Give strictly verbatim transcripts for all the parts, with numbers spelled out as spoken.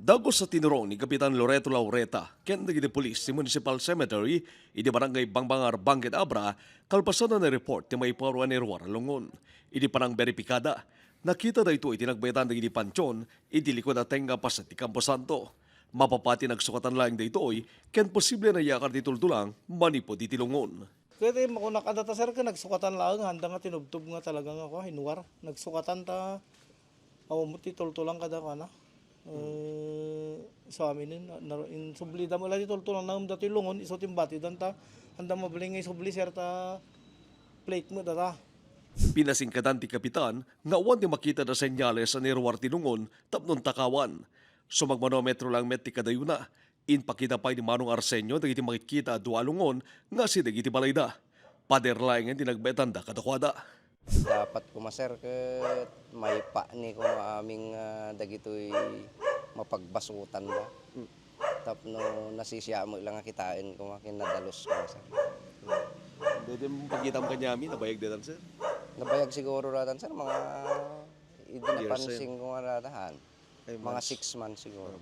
Dagus a tinurong ni Kapitan Loreto Laureta ken dagiti pulis ti Municipal Cemetery idi Barangay Bangbangar, Banquet Abra, kalpasan a na-report ti maipaw a nairuar a lungon. Idi panangberipikada, nakita daytoy ti nagbaetan dagiti pantion iti likod a tenga paset ti Camposanto. Mapapati nagsukatan laeng daytoy ken posible a nayakar ti tultulang manipud iti lungon. Ket, eh, makunak a data, sir, ket nagsukatan laeng, handa nga tinubtob nga talaga nga, kua, inuar. Nagsukatan ta, awan met ti tultulang kada, kua na. Eh, so, amin, na, na, insubli da met la ti tultulang, naem da ti lungon, isu ti imbatidan ta, handa mabalin nga isubli, sir, ta plate met data. Pinasingkadan ti kapitan nga awan ti makita a senyales a nairuar ti lungon tapno intakawan. Sumagmanometro lang met ti kadayuna. Impakita pay ni Manong Arsenio dagiti makitkita a dua a lungon nga asideg iti balayda. Pader laengen ti nagbaetanda kadakuada. Dapat koma, sir, ket maipani koma amin nga dagitoy mapagbasutanda. Mm. Tapno nasisiamek lang nga kitaen koma ken nadalus koma, sir. Pwede mo pakitam kaniami, nabayag daytan, sir? Nabayag siguro daytan, sir, mga idi Years, sir. Napansin ko nga daytan. Ay, mga months. Six months siguro.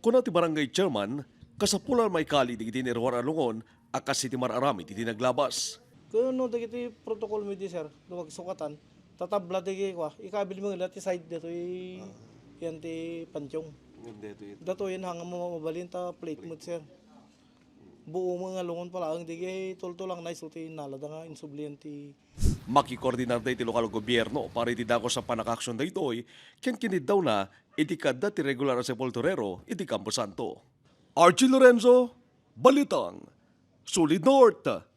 Kuna ti barangay chairman, kasapulan maikali dagiti nairuar a lungon a kas iti mar-aramid iti naglabas. Kano dagiti protocol mo idi, sir, no magsukatan, tatabla dagiti kua, ikabil mo nga ti side datoy, ah, yan ti pantion. Datoy. Datoy yan hanga mo mabalin ta plate mo, sir. Buo mo nga lungon pa laeng, dagiti tultulang na isu ti nalada nga insublian ti. Makikoordinarda iti lokal a gobierno para iti dagus a pannakaaksyon daytoy ken kiniddawna iti kaadda ti regular a sepulturero iti Camposanto. Archie Lorenzo, Balitang, Solid North.